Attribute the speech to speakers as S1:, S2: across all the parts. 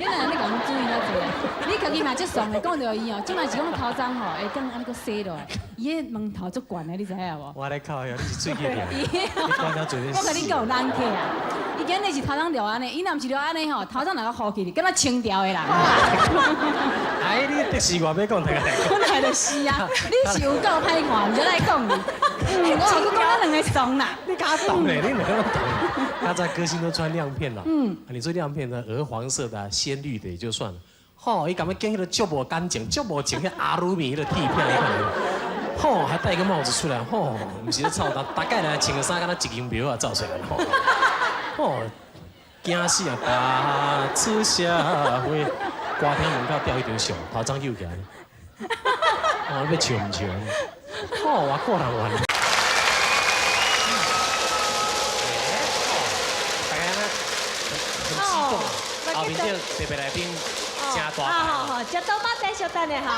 S1: 你若按呢共阮注意遐濟啊？你家己嘛足爽的，講著伊哦，這馬是講頭鬃吼會當按呢閣洗落來，伊彼毛頭足懸的，你知影無？
S2: 我咧靠呀，你是喙齒疼，你講到嘴。
S1: 我共你講有人客啊，伊今日是頭鬃留按呢，伊若毋是留按呢吼，頭鬃若閣糊起去，敢若清朝的人。
S2: 哎，你的是我欲講，大家來講。
S1: 本來就是啊，你是有夠歹看，毋知來講你。我閣講咱兩個慫啦。
S2: 你敢懂嘞？你兩個懂。他在歌星都穿亮片了。你做亮片的鵝黃色的、鮮綠的也就算了。吼，伊敢欲揀彼個足無乾淨、足無淨，彼阿魯米彼個鐵片，你看。吼，還戴一個帽子出來，吼，毋是咧臭大，大概來穿個衫，敢若一間廟啊走出來。吼，驚死啊！大出社會，歌廳門口吊一張相，頭鬃扭起來。哦，你欲笑毋笑？吼，外國人玩。大家呢很激動，後面這個特別來賓誠大牌。
S3: 好好好，食多馬仔小等下哈，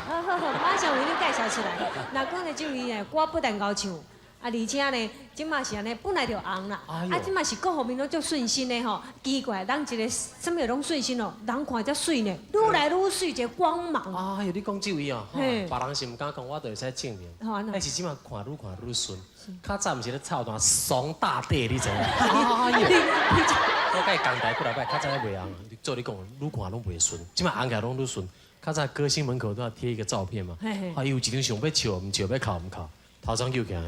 S3: 好好好，馬上為你介紹出來。若講呢，這位呢，歌不但𠢕唱，啊，而且呢，這馬是按呢，本來就紅啦，啊，這馬是各方面攏足順心的吼。奇怪，人一个啥物攏順心哦，人看才媠呢，愈來愈媠，一個光芒。
S2: 哎呦，你講這位哦，別人是毋敢講，我就會使證明。但是這馬看愈看愈順，較早毋是咧臭彈慫大地，你知影？哎呦，我佮伊仝台幾來擺，較早還袂紅，做你講，愈看攏袂順，這馬紅起來攏愈順。較早歌星門口都要貼一個照片嘛，啊，伊有一張相欲笑，毋笑欲哭毋哭，頭鬃扭起來。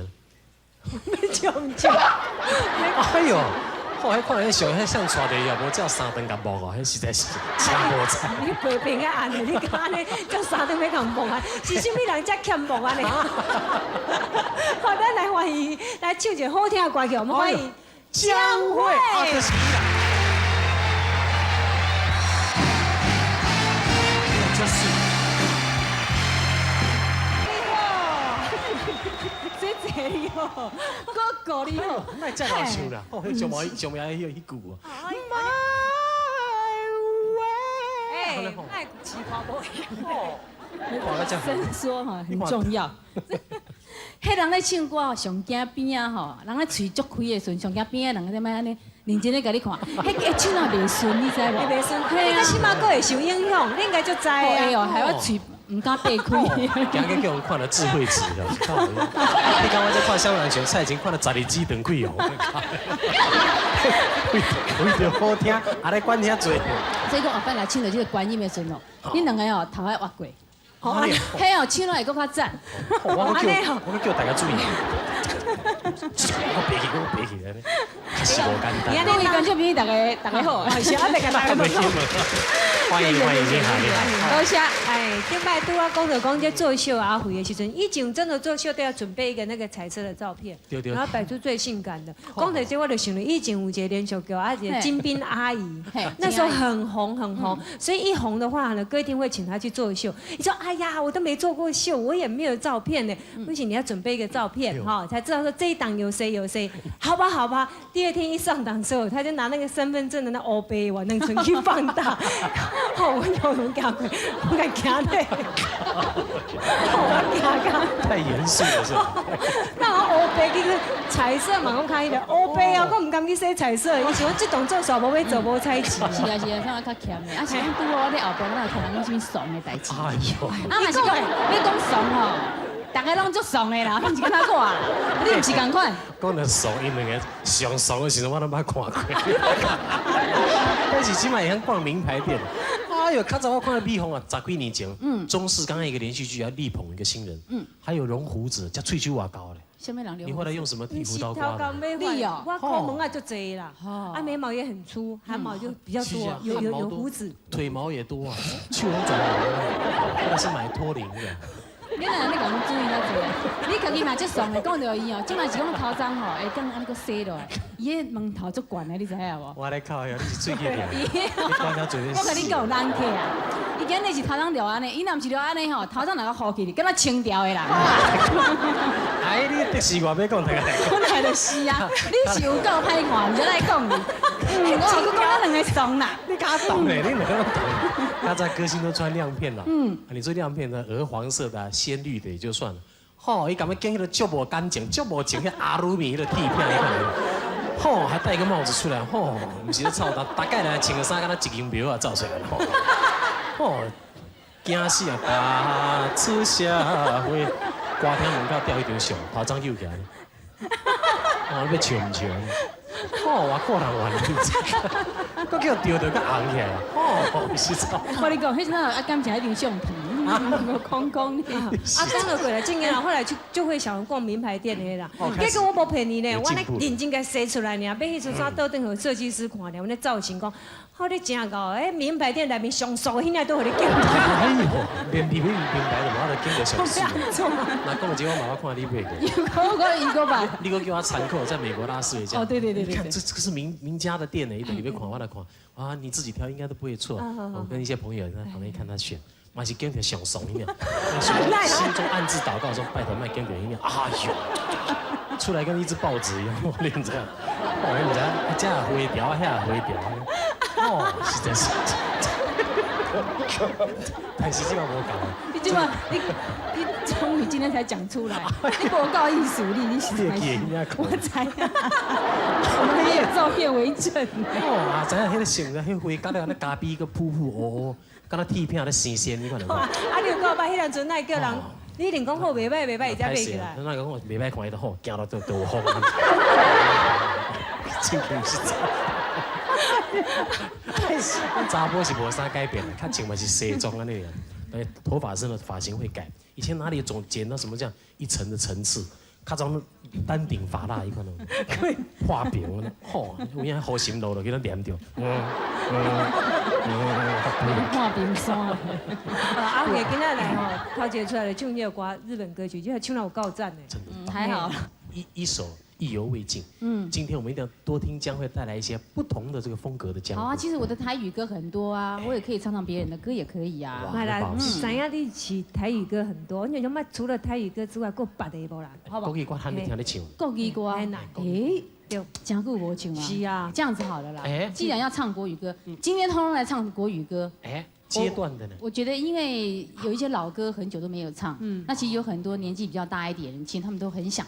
S3: 笑毋笑？
S2: 哎呦，我彼看彼相，彼相帶著伊也無照三頓共摸哦，彼實在是真無彩。
S3: 你白平啊按的，你敢按呢？照三頓欲共摸啊？是啥物人遮欠摸按呢？好，咱來歡迎來唱一個好聽的歌曲，我們歡迎江蕙。
S2: 就是伊啦。就是。
S1: 這這你好，哥哥你好，
S2: 那真好唱啦！哦，上無上名彼彼句啊。My way。
S3: 哎，愛奇怪無一樣。
S1: 伸縮吼很重要。彼人咧唱歌上驚邊仔吼，人咧喙足開的時陣，上驚邊仔人在按呢認真咧共你看，彼個唱啊袂順，你知無？
S3: 袂順，你這起碼閣會受影響，你應該足知啊。
S1: 會哦，害我喙毋敢擘開。
S2: 今日叫人看了智慧齒了，你感覺這看蕭若全蔡琴看了12指斷開哦。為著好聽，啊咧管遐濟。
S1: 所以講後擺來唱著這個觀音的時陣哦，恁兩個哦頭愛挖過。好，彼哦唱落會閣較讚。
S2: 我閣叫大家注意。我白去，我白去按呢，確實無簡單。
S1: 各位觀眾朋友，大家大家好，
S3: 是啊，大家大家好。
S2: 歡迎歡迎，你好你好。
S1: 多謝。
S3: 哎，頂擺拄仔講著講這做秀阿慧的時陣，以前真的做秀都要準備一個那個彩色的照片，然後擺出最性感的。講著這我就想著以前有一個連續劇啊，一個金賓阿姨，那時候很紅很紅，所以一紅的話呢，歌廳會請她去做秀。你說哎呀，我都沒做過秀，我也沒有照片呢。不行，你要準備一個照片哈，才知道說這一檔有誰有誰。好吧好吧，第二天一上檔之後，他就拿那個身份證的那烏白往那個去放大。好，我有種驚過，我敢驚咧，我驚甲。
S2: 太嚴肅了是吧？
S3: 那我烏白去彩色嘛，我看彼個烏白啊，我毋甘去洗彩色，伊想講這動作煞無欲做無彩錢。
S1: 是啊是啊，算我較儉的。啊是講拄好我佇後壁，我有聽人講啥物慫的代誌。
S2: 哎呦！
S1: 啊嘛是講，欲講慫吼，逐个攏足慫的啦，毋是敢若我，你毋是仝款。
S2: 講著慫，𪜶兩个上慫的時陣，我攏捌看過。但是這馬會曉逛名牌店。哎呦，較早我看到美鳳啊，十幾年前，中視剛剛一個連續劇要力捧一個新人，還有榮鬍子，才喙鬚偌厚咧。
S1: 啥物人留？
S2: 你後來用什麼剃鬍刀刮的？
S1: 你哦，
S3: 我口毛啊就濟啦，啊眉毛也很粗，汗毛就比較多，有鬍子，
S2: 腿毛也多啊，手攏長毛，那是買托靈的。
S1: 你若按呢共阮注意遐濟啊？你家己嘛足爽的，講著伊哦，這馬是講頭鬃吼會當按呢閣洗落來，伊彼毛頭足懸的，你知影無？
S2: 我咧靠呀，你是喙齒疼。你講到嘴。
S1: 我共你講有人客啊，伊今日是頭鬃留按呢，伊若毋是留按呢吼，頭鬃若閣糊起去，敢若清朝的人。
S2: 哎，你的是我欲講，大家來講。
S1: 本來就是啊，你是有夠歹看，毋知來講你。我閣講咱兩個慫啦。
S2: 你敢懂嘞？你兩個懂。他在歌星都穿亮片了。你做亮片的鵝黃色的、鮮綠的也就算了。吼，伊敢欲揀彼個足無乾淨、足無淨，彼阿魯米彼個鐵片，你看。吼，還戴一個帽子出來，吼，毋是咧臭大，大概來穿個衫，敢若一間廟啊走出來，吼，驚死啊！踏出社會，歌廳門口吊彼張相，頭鬃揪起來，哦，你欲笑毋笑？哦，外國人玩，閣叫吊著閣紅起來，哦，毋是臭。
S1: 我跟你講，彼陣啊感情彼張相片，空空的。
S3: 啊，講到過來，正經啦，後來就會想逛名牌店的啦。結果我無騙你呢，我咧認真共洗出來爾，買彼陣衫倒轉予設計師看咧，阮咧造型講，好你真𠢕，欸名牌店內面上俗彼領都予你揀。
S2: 哎呦，連入去名牌都無法度揀著上俗。那講這我嘛我看你買過。
S1: 有個吧？
S2: 你閣叫我參考，在美國拉斯維加。
S1: 哦，對對對對。
S2: 你看這個是名家的店呢，伊裡面看我來看，啊，你自己挑應該都不會錯。我跟一些朋友在旁邊看他選。嘛是揀著上俗彼領，心中暗自禱告說：拜託，莫揀著彼領。哎呦，出來跟一支報紙一樣，我你毋知影？我毋知影，這也花條，遐也花條，哦，實在是。但是這擺無仝。
S1: 你這擺你終於今天才講出來，你無夠意思，你是我知，我們還有照片為證。
S2: 哦，啊，知影彼個色，彼花甲了那咖啡閣噗噗烏烏，敢若鐵片咧生鮮，你看到無？
S3: 啊，你有夠歹，彼當陣哪會叫人？你一定講好袂歹袂歹，伊才買起來。
S2: 那講我袂歹看伊都好，行路都有風。真經是查。查埔是無啥改變的，較穿嘛是西裝按呢。哎，頭髮真的髮型會改，以前哪裡總剪到什麼這樣一層的層次，較早單頂髮蠟一款喏，畫餅，吼，有影好心路就叫咱黏著。
S1: 畫餅山。
S3: 阿慧今仔來吼，頭一個出來唱這個歌，日本歌曲，這個唱得有夠讚的。
S2: 真的。
S1: 還好。
S2: 一首。意猶未盡。嗯，今天我們一定要多聽，將會帶來一些不同的這個風格的江。
S1: 好啊，其實我的台語歌很多啊，我也可以唱唱別人的歌，也可以啊。
S3: 來啦，知影你是台語歌很多，你講除了台語歌之外，閣別的無啦？
S2: 國語歌喊你聽咧唱。
S1: 國語歌，欸，對，真久無唱啊。
S3: 是啊，
S1: 這樣子好了啦。既然要唱國語歌，今天通通來唱國語歌。
S2: 欸，階段的呢？
S1: 我覺得，因為有一些老歌很久都沒有唱，那其實有很多年紀比較大一點人，其實他們都很想。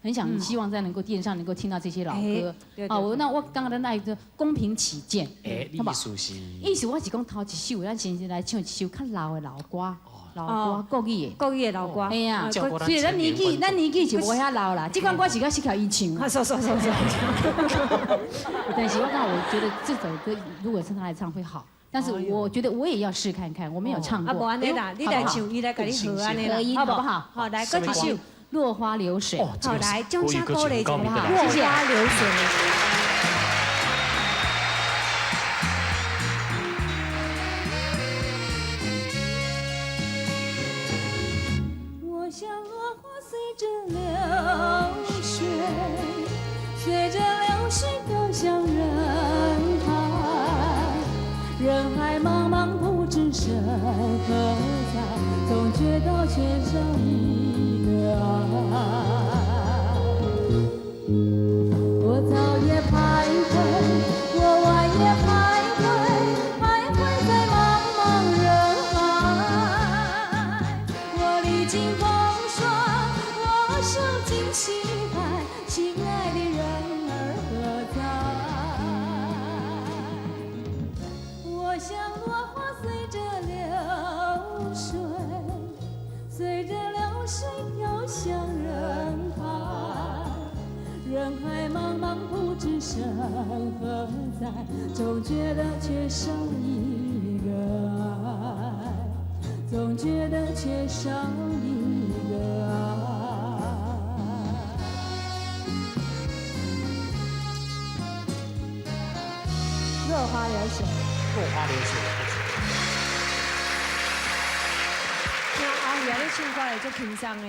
S1: 很想希望在能夠電視上能夠聽到這些老歌啊！我剛剛的那一個公平起見，
S2: 欸，意思是？
S1: 意思我是講頭一首，咱先來唱一首較老的老歌，老歌國語的，
S3: 國語的老歌。
S1: 哎呀，雖然咱年紀，咱年紀是無遐老啦，這款歌是較適合伊唱。
S3: 啊，說說說說。
S1: 但是我講，我覺得這首歌如果是他來唱會好，但是我覺得我也要試看看，我沒有唱過。
S3: 啊，無按呢啦，你來唱，伊來共你和按呢啦，好不好？好，來，閣一首。
S1: 落花流水，
S3: 好來，掌聲鼓勵一下，落花流水。
S1: 我像落花隨著流水，隨著流水飄向人海，人海茫茫不知身何在，總覺得缺少一個愛。我早夜徘徊，我晚夜徘徊，徘徊在茫茫人海。我歷經風霜，我受盡期盼，親愛的人兒何在？我像落花隨著流水，隨著流水飄向人海。人海茫茫不知身何在，總覺得缺少一個愛，總覺得缺少一個愛。
S3: 落花流水，
S2: 落花流水。
S3: 聽阿慧咧唱歌會足輕鬆的。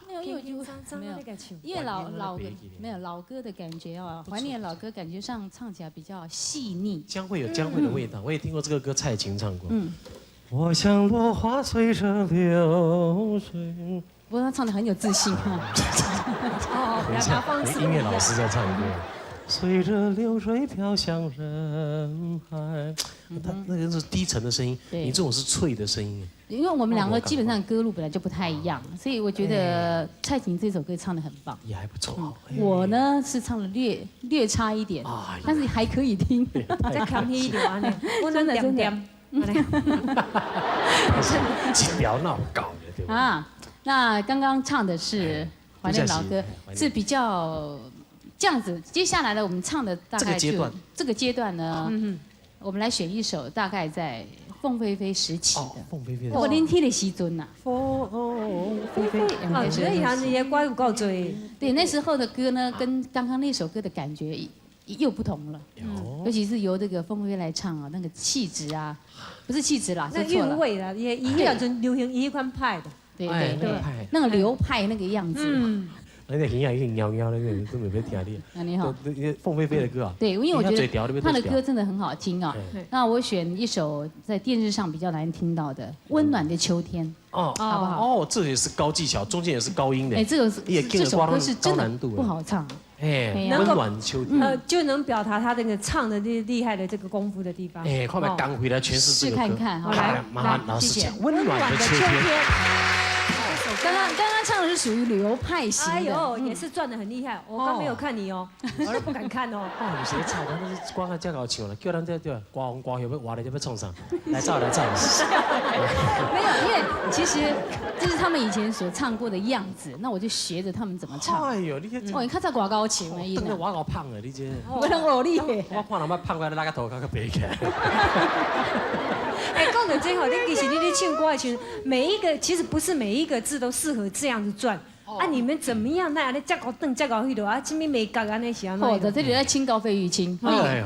S1: 沒有，因為就沒有，因為老歌沒有老歌的感覺哦，懷念老歌，感覺上唱起來比較細膩。
S2: 將會有江蕙的味道，我也聽過這個歌，蔡琴唱過。
S1: 嗯，
S2: 我像落花隨著流水。
S1: 不過他唱得很有自信哈。
S3: 哦，
S2: 等一下，音樂老師在唱歌。隨着流水飄向人海，他那個是低沉的聲音，你這種是脆的聲音。
S1: 因為我們兩個基本上歌路本來就不太一樣，所以我覺得蔡琴這首歌唱得很棒，
S2: 也還不錯。
S1: 我呢是唱的略略差一點，但是還可以聽。
S3: 再強一點啊！
S1: 真的真的。
S2: 一條鬧搞的對吧？
S1: 啊，那剛剛唱的是懷念老歌，是比較這樣子。接下來呢，我們唱的大概就這個階段呢，我們來選一首大概在鳳飛飛時期的。
S2: 鳳飛飛。
S1: 我恁聽的時陣吶。
S2: 鳳飛飛。
S3: 哦，所以他那些歌有夠多。
S1: 對，那時候的歌呢，跟剛剛那首歌的感覺又不同了。尤其是由這個鳳飛飛來唱啊，那個氣質啊，不是氣質啦，
S3: 那韻味啦，也伊迄陣流行伊款派的。
S1: 對對對，那個流派那個樣子。
S3: 嗯。
S2: 那個耳啊已經搖搖那個都沒聽你。
S1: 那你好。
S2: 鳳飛飛的歌啊。
S1: 對，因為我覺得他的歌真的很好聽啊。那我選一首在電視上比較難聽到的《溫暖的秋天》。
S2: 哦，
S1: 好不好？
S2: 哦，這也是高技巧，中間也是高音的。
S1: 哎，這個這首歌是真的不好唱。
S2: 哎，溫暖秋天，
S3: 就能表達他這個唱的厲厲害的這個功夫的地方。
S2: 哎，快把剛回來詮釋這個
S1: 試看看，好
S2: 來，麻煩老師講《溫暖的秋天》。
S1: 剛剛唱的是屬於流派型的，
S3: 哎呦，也是轉得很厲害。我剛沒有看你哦，我都不敢看哦。
S2: 哦，不是咧唱，咱是歌較遮𠢕唱啦，叫咱這對歌王歌后欲活咧，這欲創啥？來走來走。
S1: 沒有，因為其實這是他們以前所唱過的樣子，那我就學着他們怎麼唱。
S2: 哎呦，你這
S1: 哦，你看這偌𠢕唱的，
S2: 等得我夠胖的，你這。
S1: 我攏學你的。
S2: 我看人捌胖過來，拉個頭殼較白起來。
S3: 哎，講到這吼，你其實你咧唱歌的時陣，每一個其實不是每一個字都適合這樣子轉。啊，你們怎麼樣？那按呢遮𠢕轉，遮𠢕彼落啊，啥物眉角按呢是按怎？
S1: 哦，在這裡來請教費玉清。
S2: 哎呦，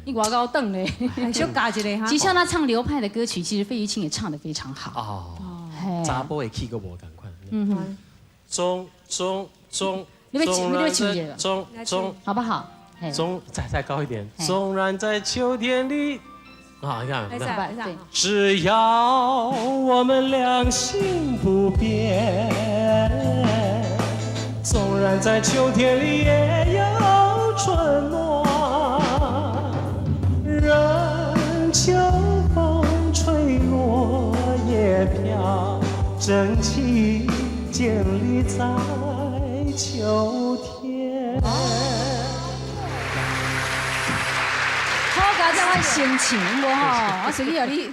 S1: 你偌𠢕轉咧，
S3: 小教一下哈。
S1: 其實像他唱流派的歌曲，其實費玉清也唱得非常好。
S2: 哦，查埔的氣閣無仝款。
S1: 嗯哼。
S2: 中中中。
S1: 你欲唱一下？
S2: 中中，
S1: 好不好？
S2: 中，再高一點。縱然在秋天裡。啊，你看，
S3: 對，
S2: 只要我們兩心不變，縱然在秋天裡也有春暖，任秋風吹落葉飄，真情建立在秋天。
S1: 好佳哉，我心情無吼，我隨意予你。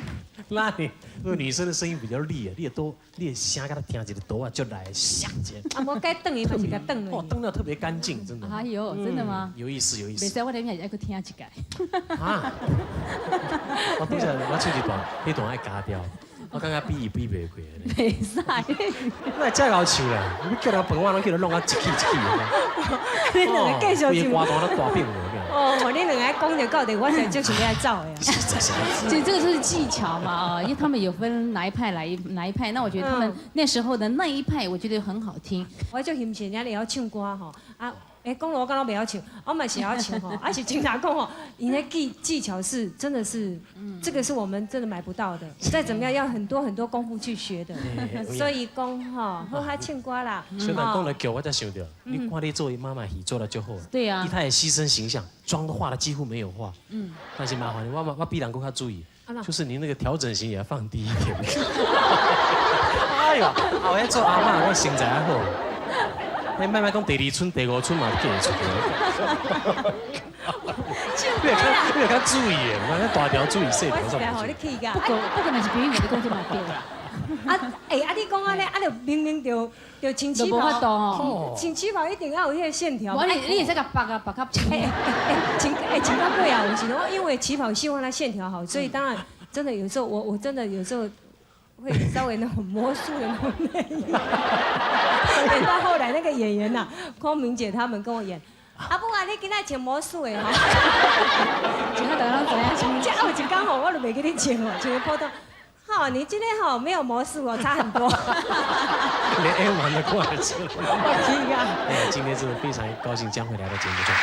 S2: 那你，因為女生的聲音比較利啊，你也多，你的聲共她聽一個哆啊，就來響一下。
S3: 啊，無該轉伊嘛是共轉
S2: 哦，轉得特別乾淨，真的。
S1: 哎呦，真的嗎？
S2: 有意思，有意思。
S1: 袂使，我等下愛閣聽一擺。
S2: 啊！我等下我唱一段，彼段愛加掉，我感覺比伊比袂過。
S1: 袂使。
S2: 那遮𠢕唱啦，你叫人飯碗攏叫人弄啊一氣一氣的。
S3: 你兩個繼續唱。
S2: 規個歌單攏大變無。
S3: 哦，你兩个講就到底，我才就想欲走的。
S1: 這這個就是技巧嘛啊，因為他們有分哪一派來哪一派，那我覺得他們那時候的那一派，我覺得很好聽。
S3: 我足欣賞人會曉唱歌吼，啊，欸，講我敢若袂曉唱，我嘛是會曉唱吼，啊是真正講吼，伊那技巧是真的是，這個是我們真的買不到的，再怎麼樣要很多很多功夫去學的，所以講吼，好好唱歌啦。
S2: 雖然講來叫我才想著，你看你做伊媽媽戲做得足好，
S1: 對啊，
S2: 伊她也犧牲形象，妝都化得幾乎沒有化，但是麻煩你，我比人閣較注意，就是你那個調整型也要放低一點。哎呦，後尾做阿嬤，我身材好。你莫莫講第二春、第五春嘛，見會出來。你會較注意的，我大條注意細條煞無。
S1: 不過若是朋友，你講這嘛對啦。
S3: 啊，欸，啊，你講按呢，啊，就明明就穿旗袍，穿旗袍一定要有彼個線條。
S1: 無你會使共縛啊，縛較清。
S3: 欸欸欸，穿較過啊，有時我因為旗袍希望它線條好，所以當然真的有時候我真的有時候會稍微那種魔術的那種內衣。演到後來那個演員吶，匡明姐他們跟我演，阿母啊，你今仔穿魔術的吼，
S1: 穿啊大家攏知影。
S3: 這有一工吼，我就袂記你穿哦，穿普通。好，你今天吼沒有魔術哦，差很多。
S2: 連 A 玩都過來出來。
S3: 我天啊！
S2: 哎，今天真的非常高興，江蕙來到節目中。